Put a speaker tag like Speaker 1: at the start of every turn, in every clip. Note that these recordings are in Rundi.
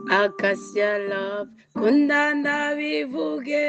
Speaker 1: Acacia Love, kunda ndabivuge.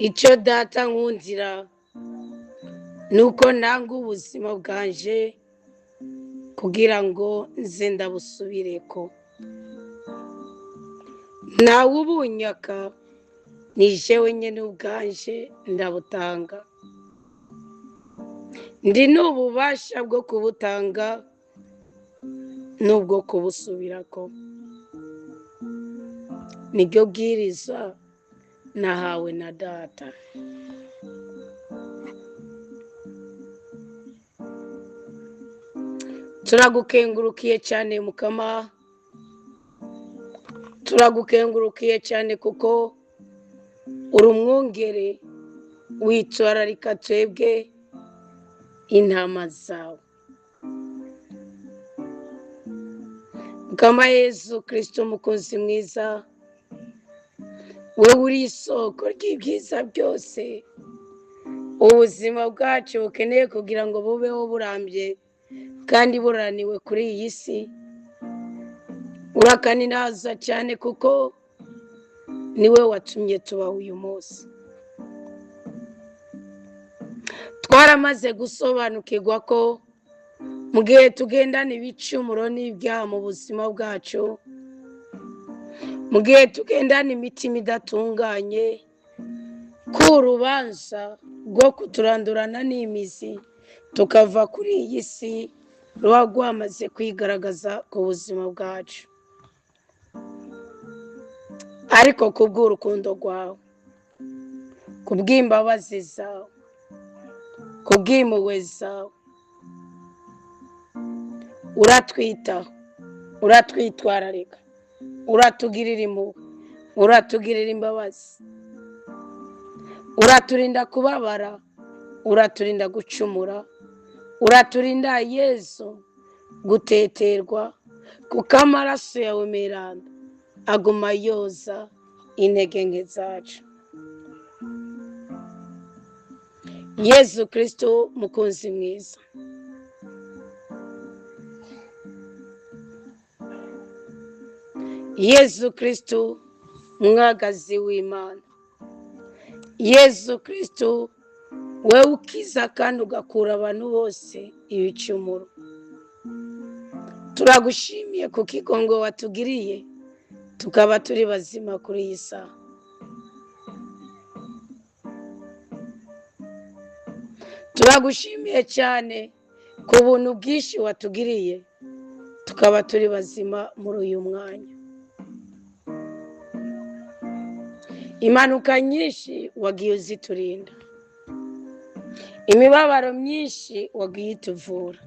Speaker 1: Icyo data nkundira ni uko nanga ubuzima bwanje kugira ngo nze ndabusubireko. Ntawe ubunyaka, ni jewe nyene ubwanje ndabutanga. Ndi n'ububasha bwo kubutanga n'ubwo kubusubirako. Niryo bwiriza nahawe na data. Turagukengurukiye cyane Mukama, turagukengurukiye cyane kuko uri umwungere witwararika twebwe intama zawe. Mukama Yesu Kristo mukunzi mwiza, wewe uri isoko ry'ibyiza byose ubuzima bwacu bukeneye kugira ngo bubeho burambye kandi buraniwe kuri iyi si. Urakaninaza cyane kuko niwe watumye tubaho uyu munsi. Twaramaze gusobanukirwa ko mu gihe tugendana ibicumuro n'ibyaha mu buzima bwacu, mu gihe tugendana imitima idatunganye, ko urubanza rwo kuturandurana n'imizi tukava kuri iyi si ruba rwamaze kwigaragaza ku buzima bwacu. Ariko kubw'urukundo rwawe, kubw'imbabazi zawe, kubw'impuhwe zawe, uratwitaho, uratwitwararika, uratugirira impuhwe, uratugirira imbabazi, uraturinda kubabara, uraturinda gucumura, uraturinda Yesu guteterwa, kuko amaraso yawe meranda aguma yoza intege nke zacu. Yesu Kristo mukunzi mwiza, Yesu Kristo mwagazi w'Imana, Yesu Kristo wewe ukiza kandi ugakura abantu bose ibicumuro, turagushimiye ku kigongo watugiriye tukaba turi bazima kuri iyi saha. Turagushimiye cyane ku buntu bwinshi watugiriye tukaba turi bazima muri uyu mwanya. Impanuka nyinshi wagiye uziturinda, imibabaro myinshi wagiye ituvura.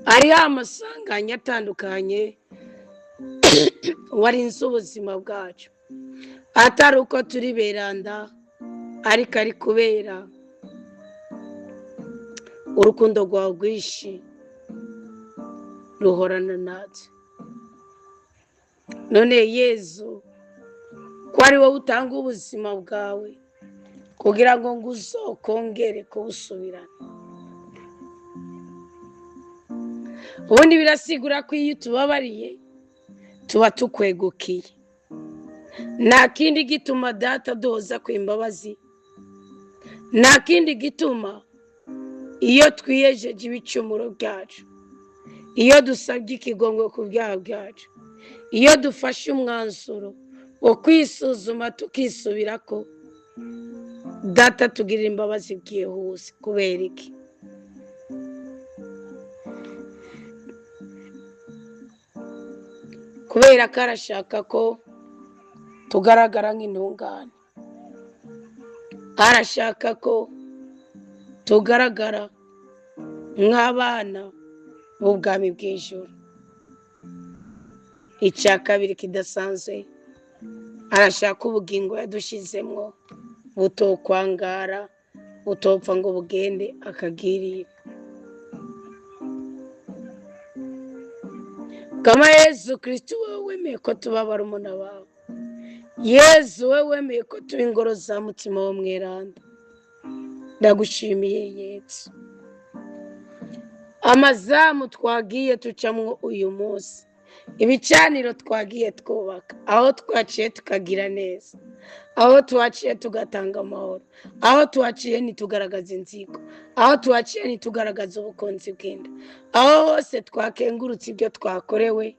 Speaker 1: Hariho amasanganya atandukanye warinze ubuzima bwacu, atari uko turi beranda, ariko ari kubera urukundo rwawe rwinshi ruhorana natwe. None Yezu, ko ari wowe utanga ubuzima bwawe kugira ngo uzokongere kubusubirana. Ubundi birasigura ko iyo tubabariye tuba tukwegukiye. Nta kindi gituma data duhoza ku imbabazi, nta kindi gituma iyo twiyejeje ibicumuro byacu, iyo dusabye ikigongo ku byaha byacu, iyo dufashe umwanzuro wo kwisuzuma tukisubira ko Data tugirira imbabazi bwihuse. Kubera iki? Kubera ko arashaka ko tugaragara nk'intungane, arashaka ko tugaragara nk'abana b'ubwami bw'ijuru. Icya kabiri kidasanzwe, arashaka ubugingo yadushizemwo butokwangara, butopfa ngo bugende akagirira. Kama Yezu Kristo, wowe wemeye ko tuba barumuna bawe, Yezu wowe wemeye ko tuba ingoro za mutima wo mweranda, ndagushimiye Yezu. Amazamu twagiye tucamwo uyu munsi, ibicaniro twagiye twubaka, aho twaciye tukagira neza, aho twaciye tugatanga amahoro, aho twaciye ntitugaragaze inzigo, aho twaciye ntitugaragaze ubukunzi bw'inda, aho hose twakengurutse ibyo twakorewe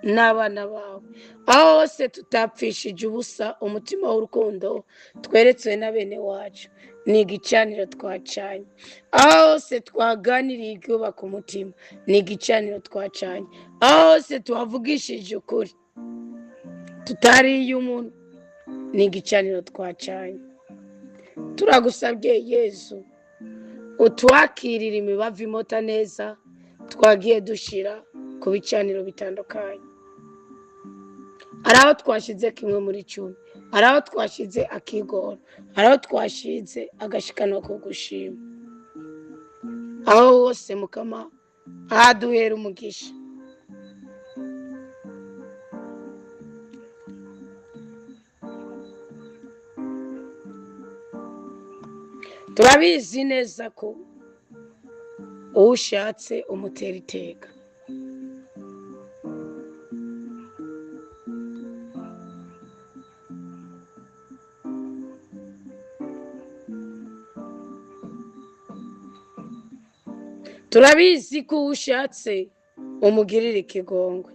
Speaker 1: n'abana bawe, aho hose tutapfishije ubusa umutima w'urukundo tweretswe na bene wacu, ni igicaniro twacanye. Aho hose twaganiriye ibyubaka umutima, ni igicaniro twacanye. Aho hose twavugishije ukuri tutariye umuntu, ni igicaniro twacanye. Turagusabye Yezu, utwakirire imibavu imota neza twagiye dushira ku bicaniro bitandukanye. Hari aho twashyize kimwe muri cumi, hari aho twashyize akigoro, hari aho twashyize agashikano ko gushima. Aho hose Mukama ahaduhera umugisha. Turabizi neza ko ushatse umutera iteka. Turabizi ko ushatse umugirira ikigongwe.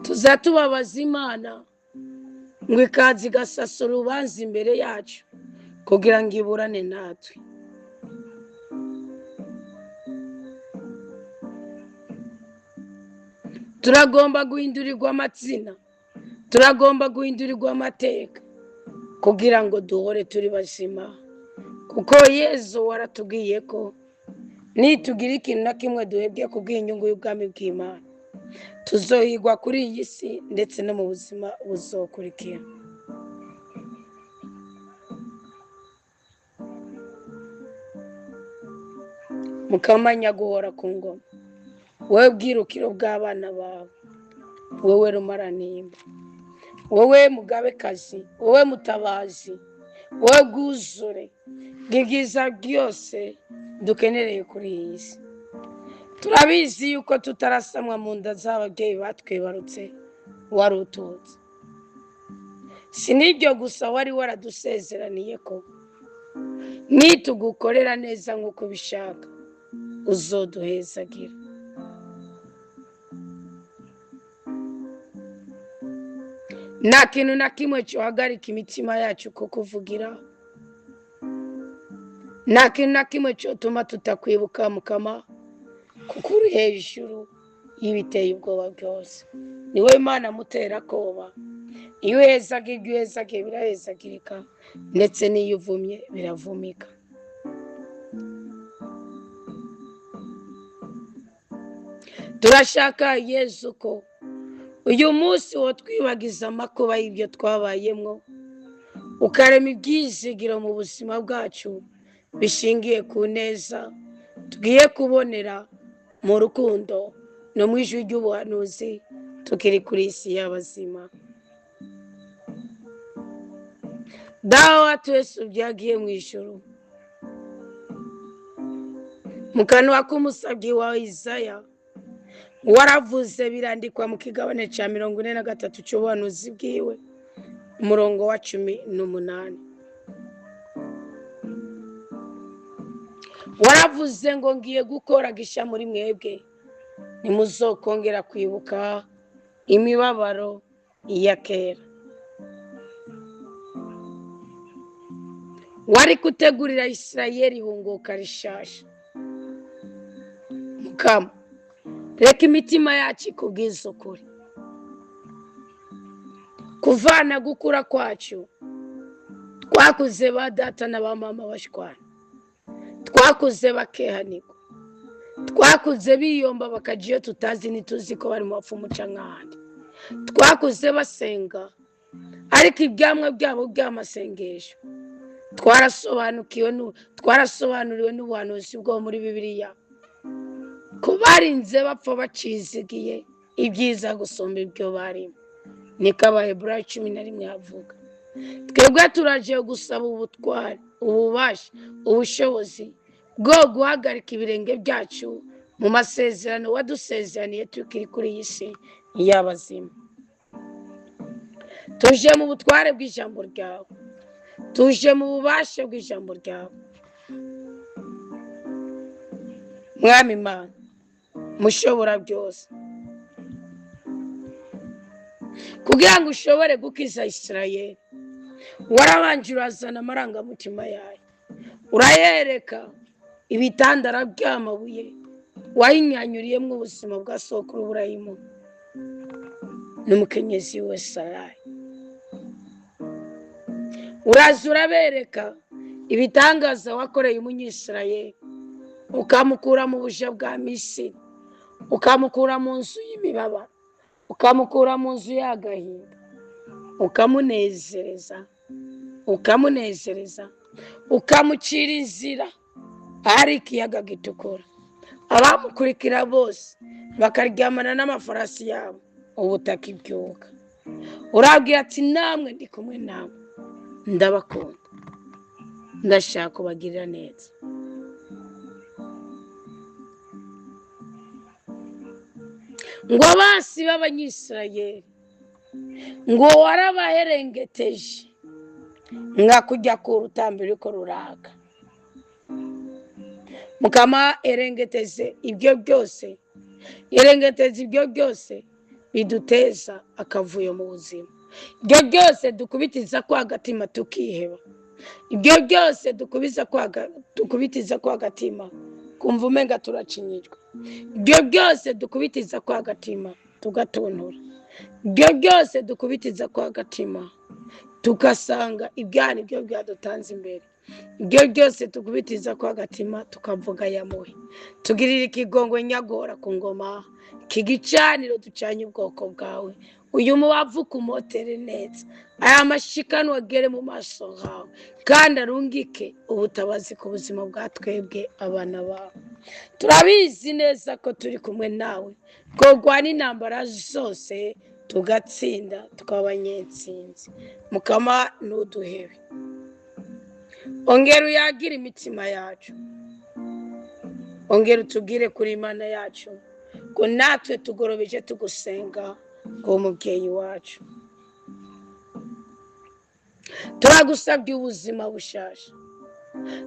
Speaker 1: Tuzatubabaza Imana ngo ikaza igasasa urubanza imbere yacu kugira ngo iburane natwe. Turagomba guhindurirwa amazina, turagomba guhindurirwa amateka kugira ngo duhore turi bazima, kuko Yezu waratubwiye ko nitugira ikintu na kimwe duhebwe kubw'inyungu y'ubwami bw'Imana, tuzohigwa kuri iyi si ndetse no mu buzima buzokurikira. Mukamanya guhora ku ngoma, wowe bwirukiro bw'abana bawe, wowe rumaranimba, wowe mugabekazi, wowe mutabazi, wowe bwuzure bw'ibyiza byose dukenereye kuri iyi si. Turabizi yuko tutarasamwa mu nda z'ababyeyi batwibarutse wari ututse. Si n'ibyo gusa, wari waradusezeraniye ko nitugukorera neza nk'uko ubishaka uzoduhezagira. Nta kintu na kimwe cyohagarika imitima yacu kukuvugira, nta kintu na kimwe cyotuma tutakwibuka Mukama, kuko uri hejuru y'ibiteye ubwoba byose. Ni wowe Imana mutera koba, iyo uhezaga ibyo uhezaga birahezagirika, ndetse n'iyo uvumye biravumika. Turashaka Yezu ko uyu munsi wotwibagiza amakuba y'ibyo twabayemwo, ukarema ibyizigiro mu buzima bwacu bishingiye ku neza tugiye kubonera mu rukundo no mu ijwi ry'ubuhanuzi tukiri kuri isi y'abazima. Dawe wa twese ubyagiye mu ijuru, mu kanwa k'umusabyi wawe Isaya waravuze, birandikwa mu kigabane cya 43 cy'ubuhanuzi bwiwe, umurongo wa 18. Waravuze ngo ngiye gukora gisha muri mwebwe, ntimuzokongera kwibuka imibabaro ya kera. Wari gutegurira Isirayeli ihunguka rishasha. Mukama, reka imitima yacu ikubwize ukuri. Kuvana gukura kwacu, twakuze ba data na ba mama bashwana, twakuze bakehanirwa, twakuze biyomba bakajya iyo tutazi, ntituzi ko bari mu bapfumu canke ahandi. Twakuze basenga, ariko ibyamwa byabo by'amasengesho twarasobanuriwe n'ubuhanuzi bwo muri Bibiliya ko barinze bapfa bacizigiye ibyiza gusumba ibyo barimo. Niko Abaheburayo 11 havuga. Twebwe turaje gusaba ubutwari, ububasha, ubushobozi bwo guhagarika ibirenge byacu mu masezerano wadusezeraniye tukiri kuri iyi si y'abazima. Tuje mu butware bw'ijambo ryawe, tuje mu bubasha bw'ijambo ryawe. Mwami Imana mushobora byose, kugira ngo ushobore gukiza Isirayeli, warabanje urazana amarangamutima yayo, urayereka ibitandara by'amabuye wayinyanyuriyemo ubuzima bwa sokuru Burayimu n'umukenyezi we Sarayi. Uraza urabereka ibitangaza wakoreye umunyisirayeli, ukamukura mu buja bwa Misiri, ukamukura mu nzu y'imibabaro, ukamukura mu nzu y'agahinda, ukamunezereza, ukamunezereza, ukamucira inzira ahari ikiyaga gitukura, abamukurikira bose bakaryamana n'amafarasi yabo, ubutaka ibyuka. Urabwira ati namwe ndi kumwe namwe, ndabakunda, ndashaka kubagirira neza. Ngo abansi b'Abanyisirayeli ngo warabaherengeteje nka kujya ku rutambi ruriko ruraka. Mukama erengeteze ibyo byose, erengeteze ibyo byose biduteza akavuyo mu buzima, ibyo byose dukubitiza kwa gatima tukiheba, ibyo byose dukubitiza kwa gatima kumva umenga turacinyijwe, ibyo byose dukubitiza kwa gatima tugatontora, ibyo byose dukubitiza kwa gatima tugasanga ibyaha nibyo byadutanze imbere, ibyo byose tukubitiza kwa gatima tukavuga yamuhe. Tugirire ikigongwe nyagora ku ngoma, iki gicaniro ducanye ubwoko bwawe, uyu mubavu kumotere neza, aya mashikanwa agere mu maso hawe, kandi arungike ubutabazi ku buzima bwa twebwe abana bawe. Turabizi neza ko turi kumwe nawe, twogwana intambara zose tugatsinda, tukaba abanyetsinzi. Mukama ntuduhebe, ongera uyagire imitima yacu, ongera utubwire kuri Imana yacu ko natwe tugorobeje tugusenga ngo mubyeyi wacu. Turagusabye ubuzima bushasha,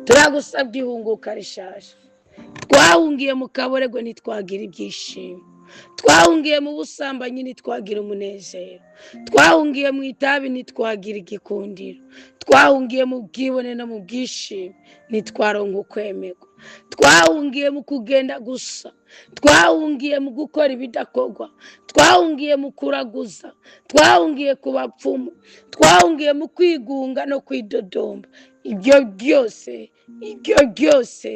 Speaker 1: turagusabye ihunguka rishasha. Twahungiye mu kaborego ntitwagira ibyishimo, twahungiye mu busambanyi ntitwagira umunezero, twahungiye mu itabi ntitwagira igikundiro, twahungiye mu bwibone no mu bwishimo ntitwaronka ukwemerwa, twahungiye mu kugenda gusa, twahungiye mu gukora ibidakorwa, twahungiye mu kuraguza, twahungiye ku bapfumu, twahungiye mu kwigunga no kwidodomba. Ibyo byose, ibyo byose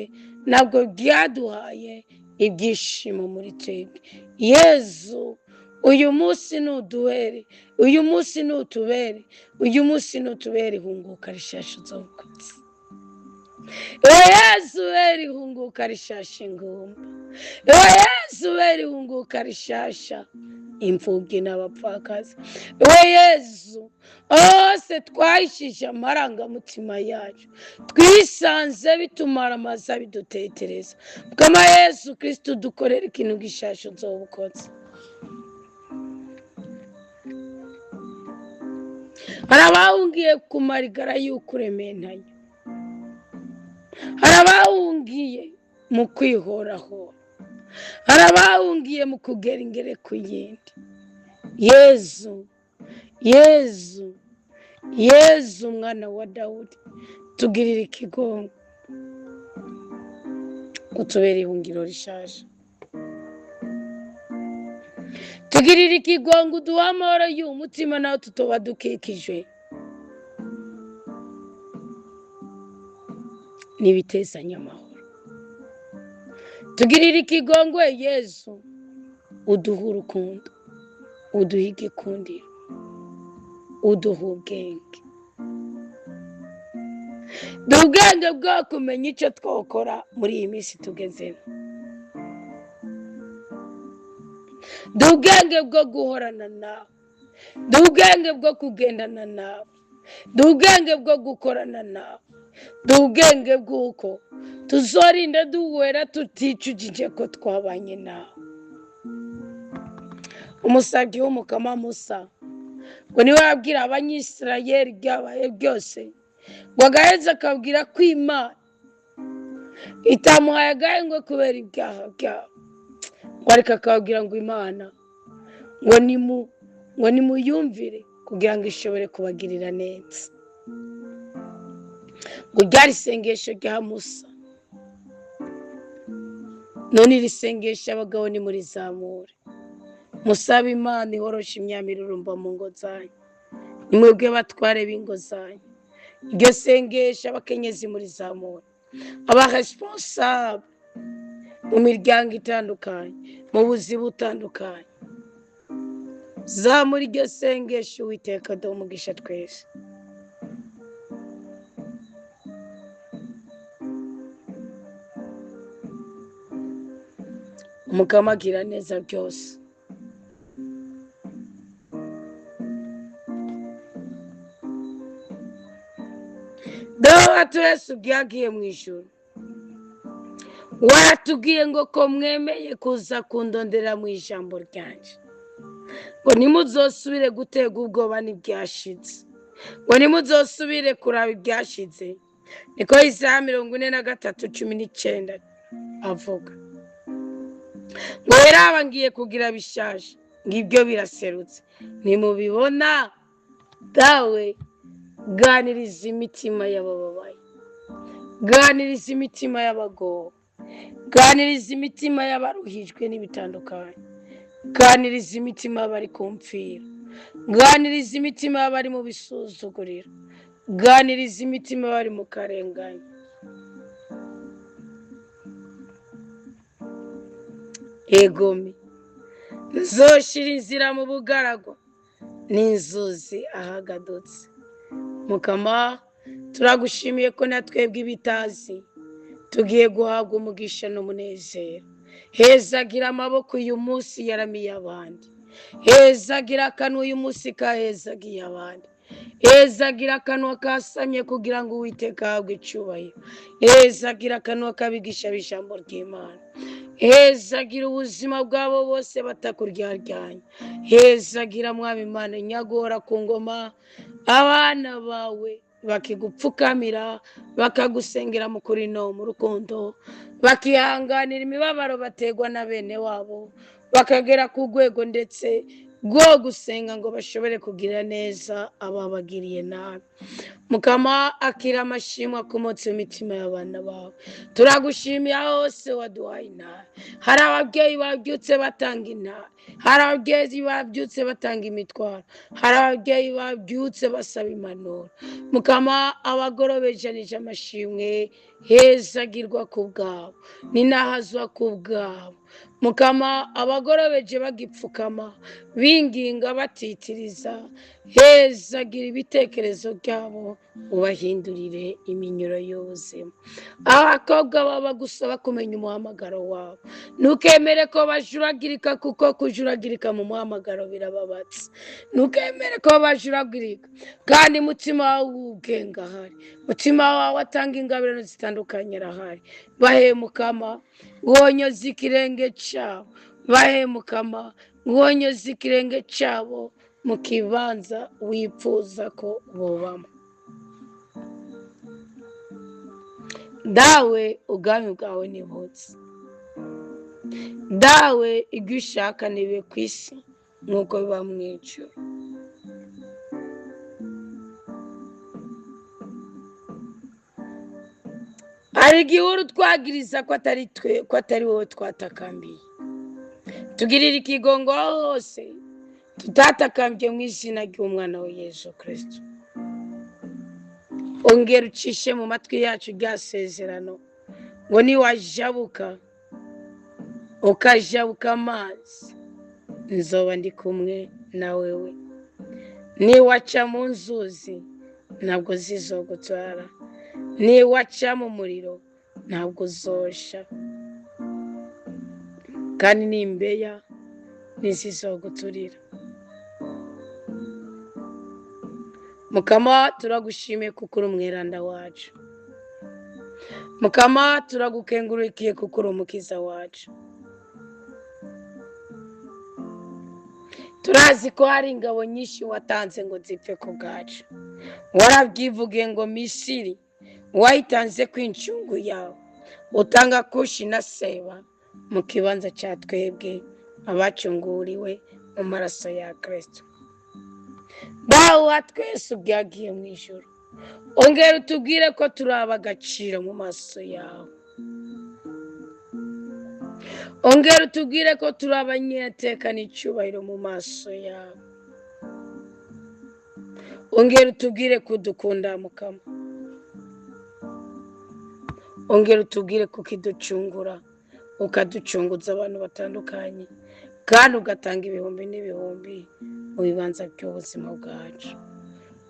Speaker 1: ntabwo byaduhaye ibyishimo muri twebwe. Yezu, uyu munsi nuduhere, uyu munsi nutubere, uyu munsi nutubere ihunguka rishasha uzobukutse. Yezu bere ihunguka rishasha ingumba, Yezu bere ihunguka rishasha imfubyi n'abapfakazi. Yezu, hose twahishije amarangamutima yacu, twisanze bitumara amaza bidutetereza. Bwama Yesu Kristo dukorera ikintu gishasha uzobukotse. Hari abahungiye ku marigara y'uko urementanya, hari abahungiye mu kwihorahora, hari abahungiye mu kugera ingere ku yindi. Yezu, Yezu, Yezu mwana wa Dawudi, Tugirire ikigongo, utubere ihungiro rishaje. Tugirire ikigongo, uduhe amahoro y'umutima nawe tutoba dukikijwe n'ibitezanya amahoro. Tugirire ikigongwe Yezu, uduhe urukundo, uduhe igikundiro, uduhe ubwenge, duhe ubwenge bwo kumenya icyo twokora muri iyi minsi tugezemo, duhe ubwenge bwo guhorana nawe, duhe ubwenge bwo kugendana nawe, duhe ubwenge bwo gukorana nawe, duhe ubwenge bw'uko tuzorinda duhera tuticujije ko twabanye nawe. Umusabyi w'umukama Musa ngo niwe yabwira Abanyisirayeli ibyabaye byose, ngo agaheza akabwira ko Imana itamuhaye agahengwe kubera ibyaha byabo, ngo ariko akababwira ngo Imana ngo nimuyumvire kugira ngo ishobore kubagirira neza. Ngo ryari isengesho rya Musa, none iri sengesho abagabo nimurizamure, musabe Imana ihoroshe imyamirurumba mu ngo zanyu, nimwebwe batware b'ingo zanyu. Iryo sengesho abakenyezi murizamure, aba responsable mu miryango itandukanye, mu buzima butandukanye, zamura iryo sengesho. Uwiteka aduhe umugisha twese. Umukama agira neza byose. Dawe twese ubyagiye mu ijuru, waratubwiye ngo ko mwemeye kuza kundondera mu ijambo ryanje, ngo ntimuzosubire guterwa ubwoba n'ibyashitse, ngo ntimuzosubire kuraba ibyashitse. Niko Yesaya 43:19 avuga ngo raba ngiye kugira bishaje, ngibyo biraserutse, ntimubibona? Dawe ganiriza imitima y'abababaye, ganiriza imitima y'abagowe, ganiriza imitima y'abaruhijwe n'ibitandukanye, ganiriza imitima y'abari ku mfira, ganiriza imitima y'abari mu bisuzuguriro, ganiriza imitima y'abari mu karengane. Egomi nzoshira inzira mu bugaragwa n'inzuzi ahagadutse. Mukama turagushimiye ko natwebwe ibitazi tugiye guhabwa umugisha n'umunezero. Hezagira amaboko uyu munsi yaramiye abandi, hezagira akanwa uyu munsi kahezagiye abandi, hezagira akanwa kasamye kugira ngo Uwiteka ahabwe icyubahiro, hezagira akanwa kabigisha ijambo ry'Imana, hezagira ubuzima bwabo bose batakuryaryanya, hezagira Mwami Imana nyagora ku ngoma, abana bawe bakigupfukamira bakagusengera mu kuri no mu rukundo, bakihanganira imibabaro bategwa na bene wabo, bakagera ku rwego ndetse rwo gusenga ngo bashobore kugira neza ababagiriye nabi. Mukama akira amashimwe akomotse mu mitima y'abana bawe. Turagushimiye hose waduhaye intara. Hari ababyeyi babyutse batanga intara, hari ababyeyi babyutse batanga imitwaro, hari ababyeyi babyutse basaba impanuro. Mukama abagorobejanije amashimwe, hezagirwa ku bwabo, ninahazwa ku bwabo. Mukama abagorobeje bagipfukama binginga batitiriza, hezagira ibitekerezo byabo, ubahindurire iminyuro y'ubuzima. Abakobwa baba gusaba kumenya umuhamagaro wabo, ntukemere ko bajuragirika, kuko kujuragirika mu muhamagaro birababatsa. Ntukemere ko bajuragirika, kandi mutima wawe w'ubwenge ahari, mutima wawe atanga ingabirano zitandukanye arahari. Bahe Mukama wonyoza ikirenge cyabo, bahe Mukama wonyoza ikirenge cyabo mu kibanza wifuza ko bubamo. Dawe ubwami bwawe nibutse, Dawe ibyo ushaka nibe ku isi nk'uko biba mu ijuru. Hari igihuru twagiriza ko atari twe, ko atari wowe twatakambiye. Tugirira ikigongo aho hose tutatakambye mu izina ry'umwana wa Yesu Kristo. Ongera ucishe mu matwi yacu rya sezerano ngo niwajabuka ukajabuka amazi nzoba ndi kumwe na wewe, niwaca mu nzuzi ntabwo zizogutwara, niwaca mu muriro ntabwo uzosha, kandi n'imbeya ntizizoguturira. Mukama turagushimiye kuko uri umweranda wacu. Mukama turagukengurukiye kuko uri umukiza wacu. Turazi ko hari ingabo nyinshi watanze ngo zipfe ku bwacu. Warabyivugiye ngo Misiri wayitanze ku incungu yawe, utanga Kushi na Seba mu kibanza cya twebwe abacunguriwe mu maraso ya Kristo. Dawe wa twese ubyagiye mu ijuru, ongera utubwire ko turi ab'agaciro mu maso yawe. Ongera utubwire ko turi abanyeteka n'icyubahiro mu maso yawe. Ongera utubwire ko udukunda Mukama. Ongera utubwire ko ukiducungura, ukaducunguza abantu batandukanye, kandi ugatanga ibihumbi n'ibihumbi mu bibanza by'ubuzima bwacu.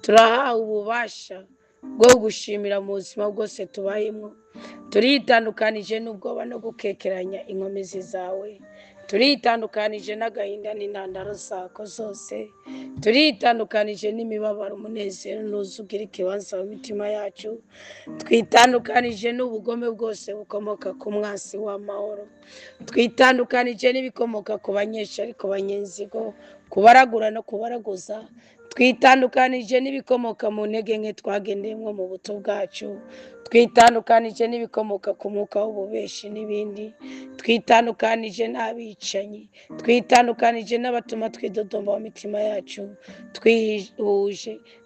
Speaker 1: Turahawe ububasha bwo gushimira mu buzima bwose tubayemo. Turitandukanije n'ubwoba no gukekeranya inkomezi zawe. Turitandukanije n'agahinda n'intandaro zako zose. Turitandukanije n'imibabaro, umunezero n'uzugira ikibanza mu mitima yacu. Twitandukanije n'ubugome bwose bukomoka ku mwasi w'amahoro. Twitandukanije n'ibikomoka ku banyeshyari, ku banyenzigo, kubaragura no kubaraguza. Twitandukanije n'ibikomoka mu ntege nke twagendeyemo mu buto bwacu. Twitandukanije n'ibikomoka ku mwuka w'ububeshi n'ibindi. Twitandukanije n'abicanyi. Twitandukanije n'abatuma twidodomba mu mitima yacu.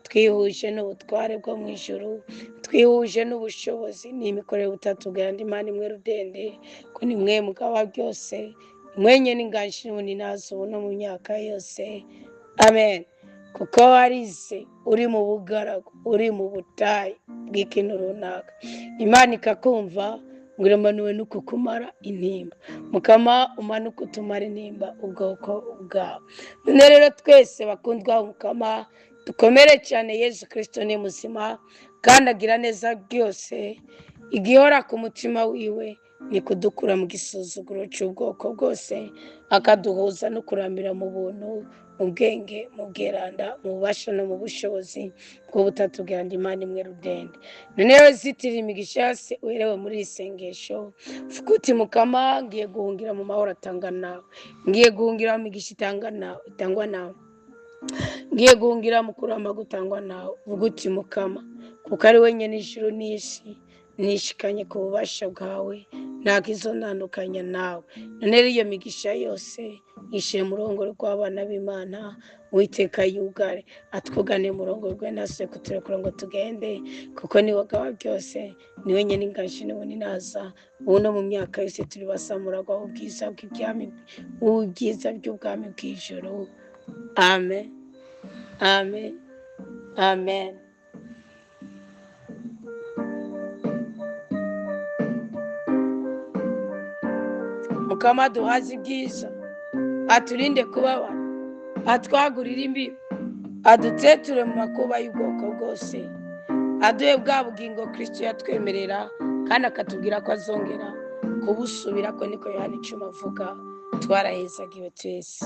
Speaker 1: Twihuje n'ubutware bwo mu ijuru. Twihuje n'ubushobozi n'imikorere butatu bwa Imana imwe rudende, ko ni mwe mugaba byose, mwenye n'inganji n'ubunini nazo no mu myaka yose. Amen. Kuko warize uri mu bugaragu, uri mu butayu bw'ikintu runaka, Imana ikakumva ngo iramanuwe no kukumara intimba. Mukama umanuke utumara intimba ubwoko bwawe. None rero twese bakundwa Mukama, dukomere cyane. Yesu Kristo ni muzima kandi agira neza byose. Igihora ku mutima wiwe ni kudukura mu gisuzuguro cy'ubwoko bwose, akaduhuza no kurambira mu buntu, mu bwenge, mu bweranda, mu bubasha no mu bushobozi bw'ubutatu bwa Imana imwe rudende. None rero zitira imigisha yose uherewe muri iri sengesho, vuga uti Mukama ngiye guhungira mu mahoro atanga nawe, ngiye guhungira mu migisha itanga nawe, itangwa nawe, ngiye guhungira mu kurama gutangwa nawe. Vuga uti Mukama, kuko ari we nyene ijuru n'isi, nishikanye ku bubasha bwawe, ntabwo izonandukanya nawe. None rero iyo migisha yose yishyire mu ruhongore rw'abana b'Imana, Uwiteka yugare atwugane mu ruhongore rwe, ntasuye kuturekura ngo tugende, kuko niwe agaba byose, niwe nyene inganji n'ubunini naza ubu no mu myaka yose turi basamuragwa ubwiza bw'ibyami, ubwiza by'ubwami bw'ijuru. Amen, amen, amen. Mukama duhaze ibyiza, aturinde kubabara, atwagurire imbibi, aduteture mu makuba y'ubwoko bwose, aduhe bwa bugingo Kristo yatwemerera, kandi akatubwira ko azongera kubusubira ko, niko Yohana 10 avuga. Twarahezagiwe twese.